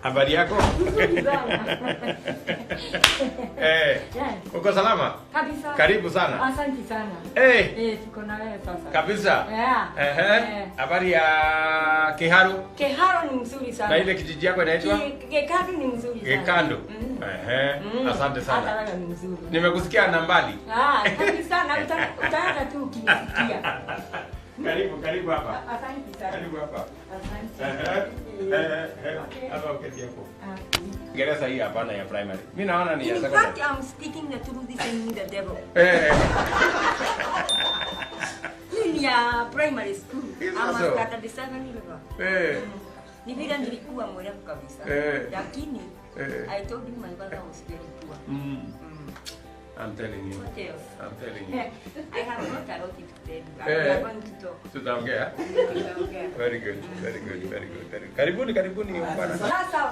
Habari yako? Nzuri sana. Eh, Yeah. uko salama? Kabisa. Karibu sana. Asante sana. Eh, Eh, tuko na wewe sasa. kabisa. Yeah. Ehe. Eh. Habari ya Kiharu Keharo ni mzuri sana. na ile kijiji yako inaitwa Gekando ni mzuri sana. Gekando. Mm. Ehe. Mm. Asante Hata sana. wewe ni mzuri. Nimekusikia na mbali. Ah, kabisa na utaanza tu ukinisikia. Karibu, karibu hapa. Asante sana. Karibu hapa. Asante. Ehe. Ehe. Okay. Hapa uketi hapo. Ah. Kiingereza hii hapana ya primary. Mimi naona ni ya In secondary. fact, I'm speaking the truth saying the devil. Eh. Hii ni ya primary school. Is I'm so? standard 7 level. Eh. Ni vile nilikuwa mwerevu kabisa. Eh. Lakini Eh. I told you my father was very poor. I'm telling you. What else? I'm telling you. I have not a lot to tell you. Eh. We are going to talk. Tutaongea. Tutaongea. Very good. Very good. Very good. Very good. Karibuni, karibuni bwana. Sasa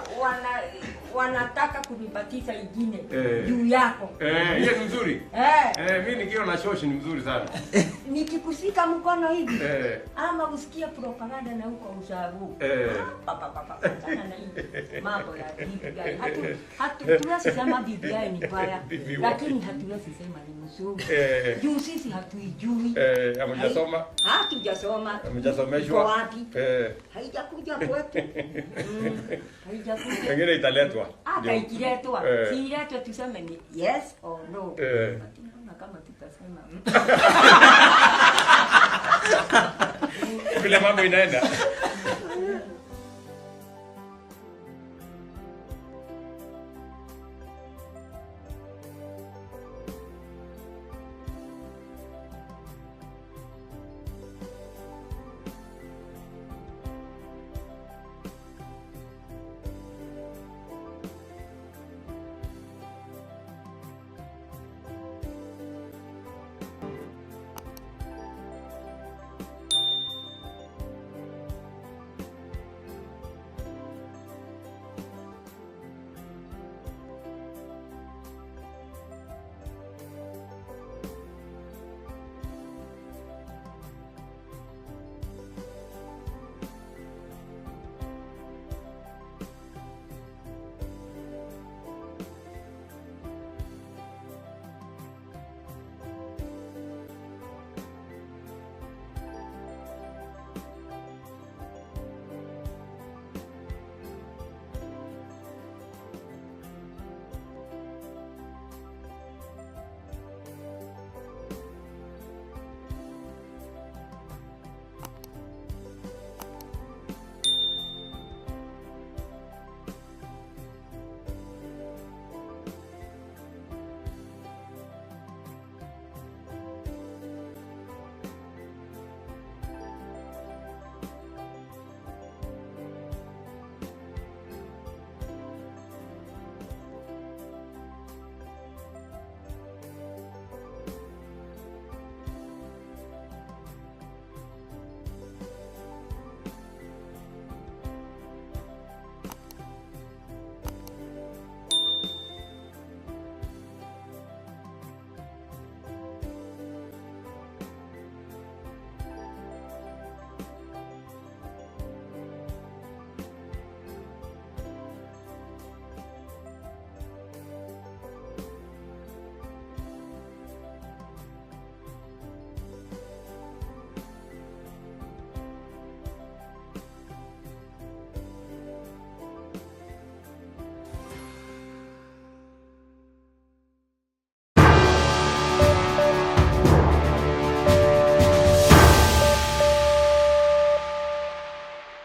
wanataka kunibatiza ingine Eh. juu yako. Eh, hiyo ni mzuri. Eh, Eh, mimi nikiwa na shoshi ni mzuri sana. nikikushika mkono hivi Eh. ama usikie propaganda na huko ushagu. Eh. Pa, pa, pa, pa, achana na hii mambo ya BBI. Hatuwezi sema BBI ni mbaya, BBI. lakini hatuwezi sema ni mzuri. Eh. Juu sisi hatuijui. Eh, hamjasoma? Hatujasoma. Hamjasomeshwa? Iko wapi? Eh, Haijakuja kwetu. Haijakuja. pengine italetwa. Hata Ndio. ikiletwa, Eh. si iletwe tuseme ni yes or no. Eh. Lakini naona kama tutasema Vile mambo inaenda.